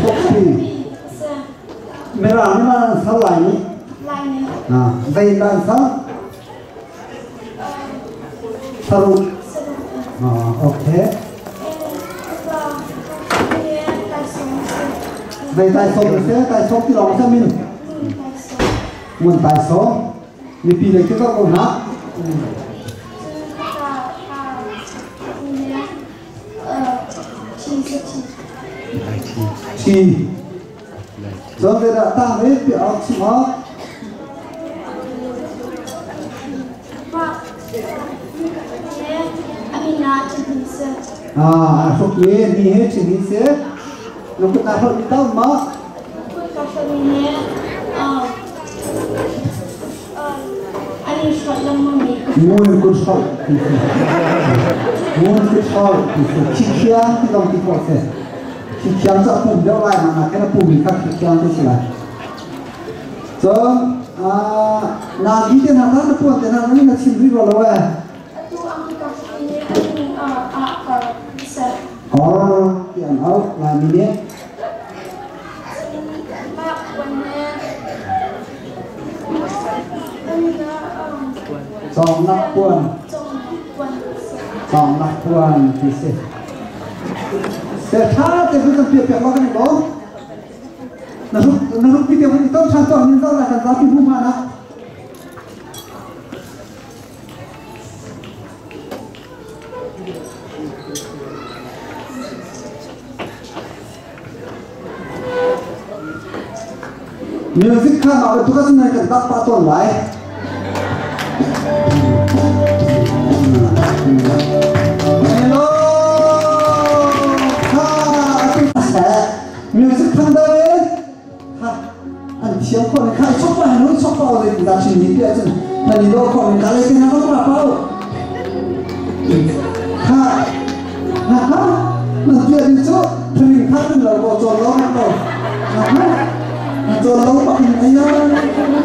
Khokpi. Mirang nih ma an sal lai nih? Ah, zei dah an sal? Saruk. Ah, okay. Zei tai som se, tai som ti lawng sa min. Ngun tai som. Mipi lei khi ko hna. Chi. Cun zeidah tang i ti awk chim awk? Ah, hruk ni ni he chin ni se. Lungkut na hruk ni tau ma? Ngun kut hrolh ti si. Ngun kut hrolh ti si. Chikhiang ti zong ti khawh si. Chikhiang cu a pum deuh lai ma nak a pum kha chikhiang ti si lai. Cun na gi te hna kha na puan te hna na chim rih rua lo eh. Kor ti an auh Laimi nih. Cawngnak puan. Cawngnak puan ti si. Se tha te kan piak piak lo kan i lawm. Na ruk na ruk pi te kan i ton than to min zo la kan zapi hu ma na. Music kha mah bantuk ah cun kan tak pah tawn lai. Hello! Kha music thang dai kha an thiam kho ne kha chok pa hanu chok pa le da chin ni pi acun nan i do kho ne ka le te na ka pa kha ha ha nan tia ni chu thring kha nan lo ko chon lo na ko ha ha na chon lo pa in ai na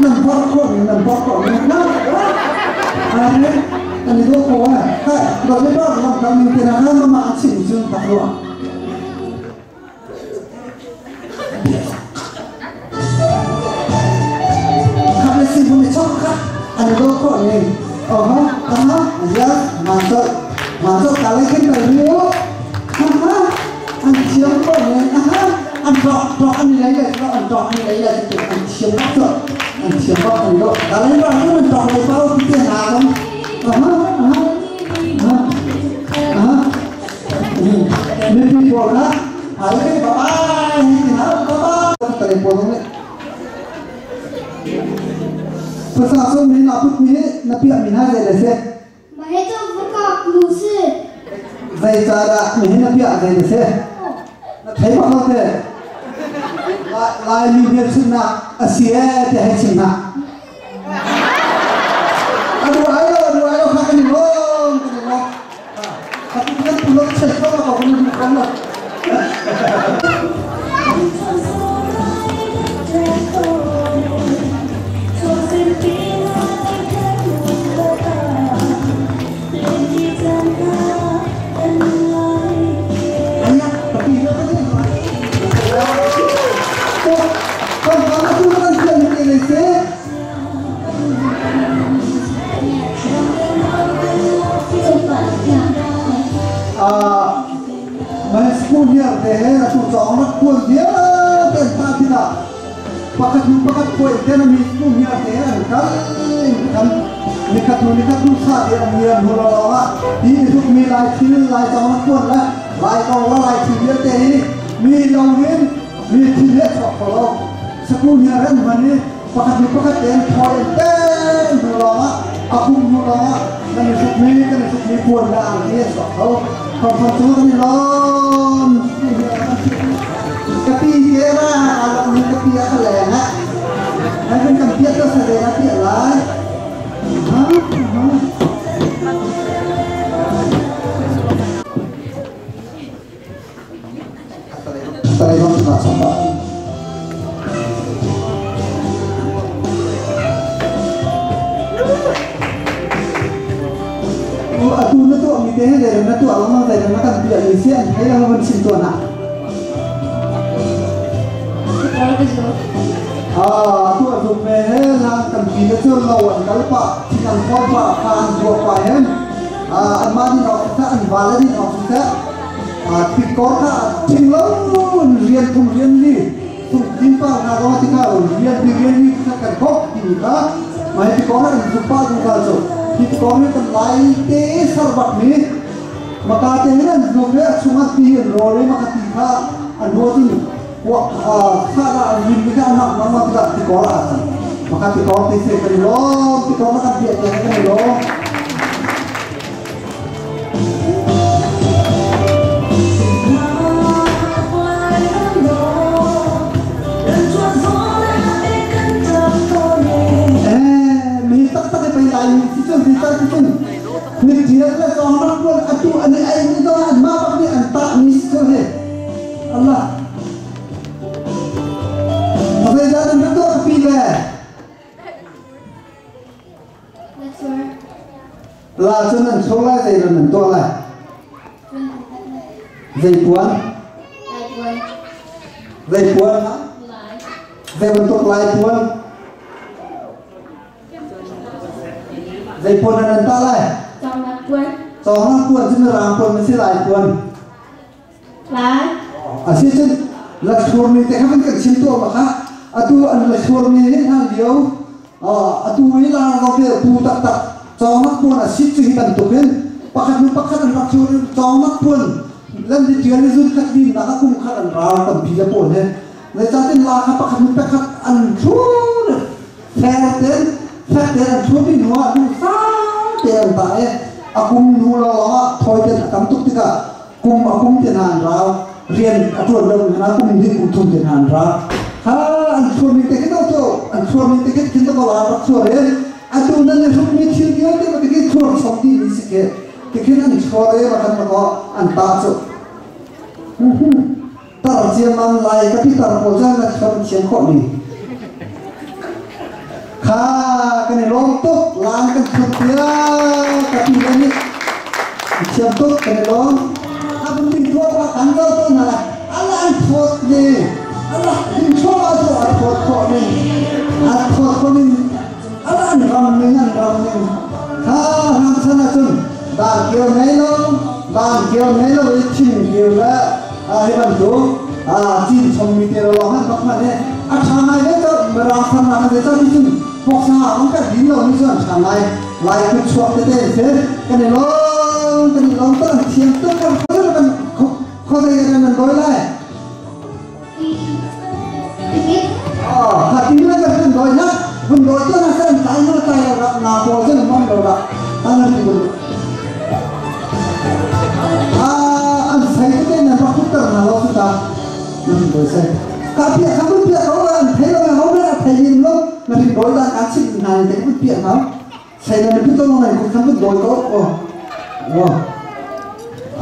nan phor kho ni nan phor kho ni na ha ne an i do kho ha ha do le ba lam kam ni te na ha ma ma chin chun tak lo. Khap le si bun chok kha an do kho ni oh ha ha ya ma cho ma cho ta le khin bai rio ha ha an thiam ko ni ha an tok tok an lấy le lo an tok an lấy le tu an thiam bak cho an thiam bak an do ta le ba an tok le pau ti te na không ha ha ha ha mipi pawl kha ai ke bye ti hna bye bye pawl nih Pasa so mi na put mi na piah mi hna zei le si? Zeicahdah mi hi na piah zei le si? Na thei bak lo te. Laimi hmelchunhnak a si ee tiah hei chim hna. Adu ai lo adu ai lo kha kan i lawm kan i lawm. Kan kan pulo chel ko ko kan i kan lo. Ayak tapi dia kan. Kan kan tu kan siang ni le. School te he atu chong rak puan vialte an ta tikah pakhat hnu pakhat puai te na mi school hiar te an kal in kan nikhat hnu nikhat hnu sa te an ngian hnu lo ah hi tuk mi lai thil lai chong rak puan le lai kong la lai thil vialte hi mi lo in mi thil he chuak ko lo school hiar an hman i pakhat hnu pakhat tein thawi an ten hnu lawngah a kum hnu lawngah kan i hrukmi kan i hrukmi puan le angki an chuak kho. Thawngpang cu kan i lawm. Ka pi hi ra aa lawm hi ka pi a ka leng ah. Nan kan kan piah to sa a piah lai. Ha ha. Talay bang na sa te he zeiram na tuah lengmang zeiram na kan piah mi si an thei lo van chim tuah na. Ah tuah zuk me he lang kan pi le cu lo an kal pa thing an phor pa kha an tuah pa hen an mah din awk siseh an va le din awk siseh tikor kha thing lo rian thum rian li thum tin pa hna zong ti kha rian ti rian li kha kan khok ti mi kha mai tikor an zuk pa zung kha cu hi tikor ni kan lai te sarbak mi maka te hin an zuk le a chungah ti an rawl i maka ti kha an huatin kha da an rin mi kha anak mang ma tikah tikor a cang maka tikor te se kan i lawm tikor na kan piah te kan i lawm. Mi taktak i pei lai mi si cun si cun cun ni tial le song rak tuan atu an i ei mi zong an mah bak nih an tah mi si cun he Allah Zeizah nan rak tuah pi le La cu nan chuak lai zei nan tuah lai? Zei puan? Zei puan? Zei bantuk lai puan? Zei puan nan tah lai? Cawngnak puan cu mirang puan na si lai puan. Lai. A si cun lathurmi te kha kan kan chim tuah ma kha atu an lathurmi hi hlan lio atu i lar ko te pu taktak cawngnak puan a sit cu hi bantukin pakhat hnu pakhat an rak thur cawngnak puan lan di tial ni zun khat din nak a kum khat an ral tampi le pawl he zeicatin la kha pakhat hnu pakhat an thur fer ten fek ten an thur ti hnu ah duh te an ta e a kum hnu lo ah thoi ten a tam tuk tikah kum a kum te hna an rau rian a ṭuan lo hna kum hnih kum thum te hna an ra ha an chuarmi te khi to an chuarmi te khi thin to la rak chuar e atu nan i hrukmi thil vialte ma tikhi chuar chom dih mi si ke tikhin an chuar e ma kan ma an ta cu tar ciaman lai ka pi tar pawl cang na chuar thiam khawh ni kha kan i lawm tuk laan kan thut tia ka pi le nih thiam tuk kan i lawm a bun ding tuah pa kan lo to na ala an thawt ni ala ding chuah a tu a thawt khawh ning a thawt khawh ning ala an ram ning an ram ning kha ram chan ahcun dan kio ngei lo dan kio ngei lo i thing kio le hi bantuk cin chommi te lo han bak man he a tha ngai ve to mirang san na kan ta cun poksa ang ka din lo ni chuan tha ngai lai kut chuak te te se kan i lawm kan i lawm ta thiam to kan kan kho dei kan nan doi lai ha ti na kan doi na vun doi to na kan tai na tai la na bo chen mon lo la an ri bun an sai te na ba khut na lo ta nan doi sai ka pia ka bun pia ko an thei lo ho na thei yin lo na ri doi da ka chim na te bun pia ha sai na pu to na ku kham bun doi ko o o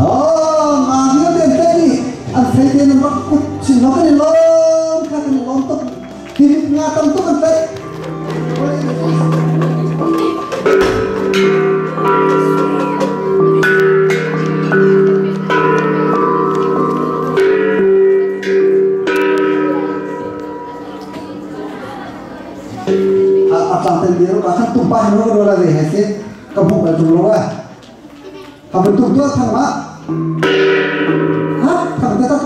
oh ma ni te te ni an sai te na ba kut chin no kan lom kha kan lom to ti nga tam to kan tai a tlang ten dir ka khan tum pa hin ro la ve he se ka bu ka tum lo a ha bu tum to thang ma ha thang ta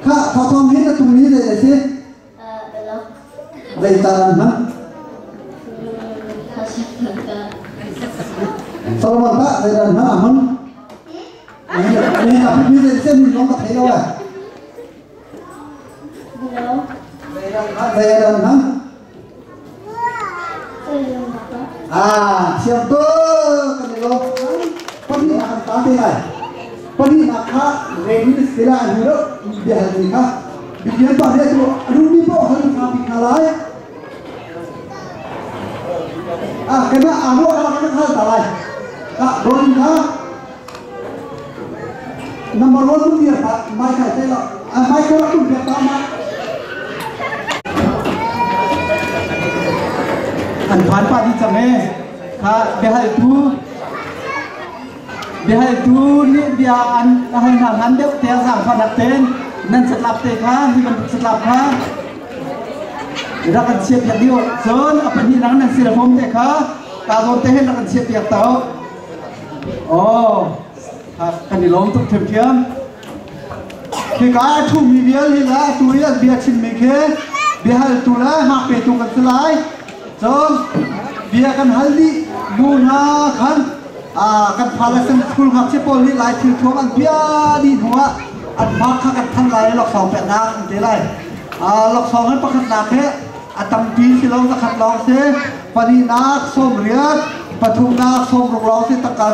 kha tho thong hin na tum ni de se dei ta han Solomon ta dei ran ha hun ni na ni de se ni long ka thei lo a dei ran ha à thiam to kan lo pani na kan ta te lai pani na kha reng ni sila ni ro bia ni kha bian pa ne tu anu mi po hal kha bi kha lai à cái mà anu ala kan kha ta lai ka ron kha number 1 tu dia ta mai kha te la mai kha tu dia ta ma an phan pa di chame kha behal tu Biahaltu nih bia an hal hna hlan deuh te zaangfahnak tein nan catlap te kha hi bantuk catlap kha rak kan chiah piak dih cun a pahnihnak nan cellphone te kha ka zawn te hin rak kan chiah piak ta oh kan i lawm tuk ṭhiamṭhiam. Khika a ṭhumi vial hi le atu i an bia chimmi khi biahaltu le hmak petu kan si lai. Cun bia kan hal dih nu hna khan kan fale san school ngakchia pawl nih lai thil thuam an bia dih hnuah an hmak kha kan thanh lai i laksawng peknak an te lai. Laksawng hi pakhatnak hi a tampi si lo zakhat lawng si pahnihnak 80 pathumnak 60 lawng si tangka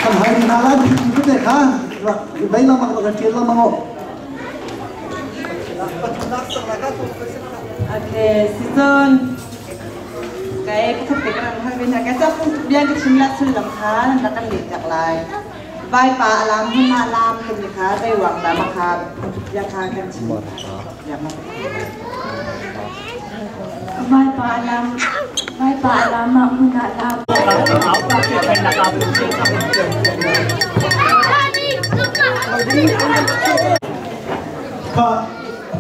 kan hal dih hna lai cu te kha rak vei lengmang rak ṭial lengmang u. Okay, si cun kai pakhat te kan hal ve hna kai ca phung bia ka chim la sullam kha nan rak kan leh tak lai. Vaipa alam hun alam kan mi kha zei wang dah ma kha bia kha kan chim ya ma. Vaipa alam Vaipa alam ah hmun ah lam. Kha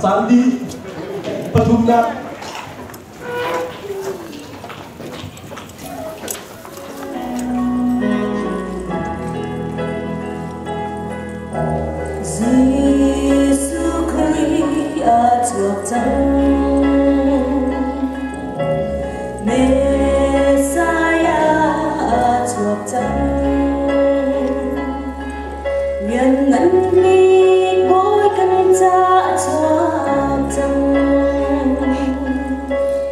caan di pathumnak. Jesuh Khrih a chuak cang. Messiah a chuak cang. Lianngan bik Bawi kan ca a chuak cang.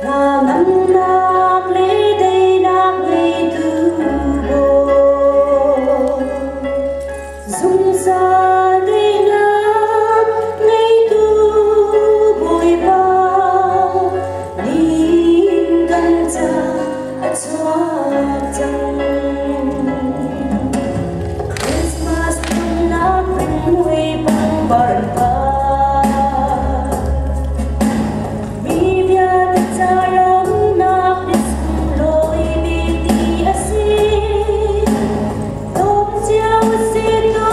Hnangamnak le daihnak ngeitu Bawi. Zungzal daihnak ngeitu Bawipa, nihin kan ca a chuak cang. Christmas nunnak rimhmui pangpar an par. Mi vialte ca ramnak ni sunglawi bik ti a si. Dawm cio si tu.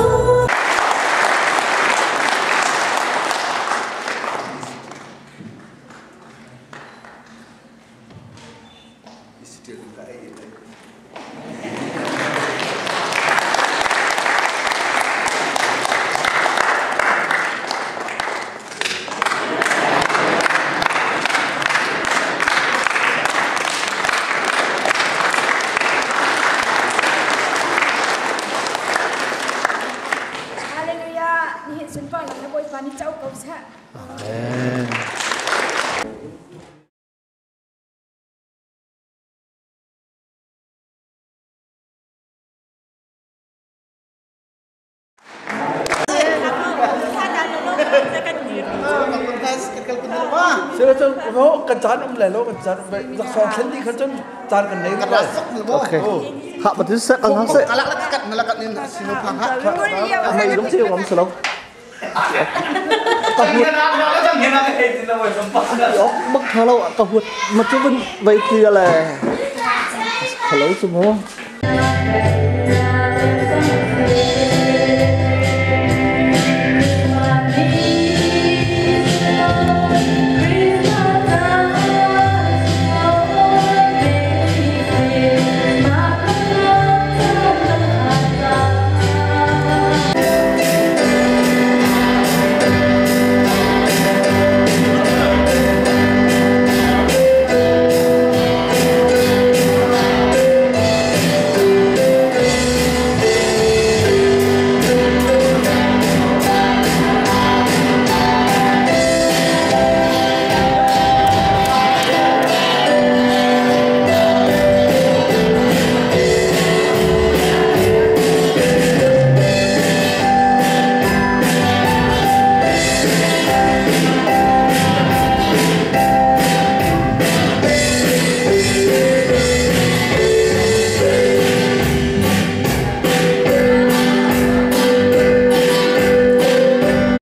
Hallelujah. Nihin sunparnak na Bawipa nih co ko seh. Amen. Sila cun kan caan um lai lo kan caan um lai laksawng thlen dih kha cun caan kan nei lai. Okay. Ha patin se kang hang se. Mei lung chiu ngam selo. Ka huat. Bak thalo ka huat ma chu vân vậy kia là hello chu mo.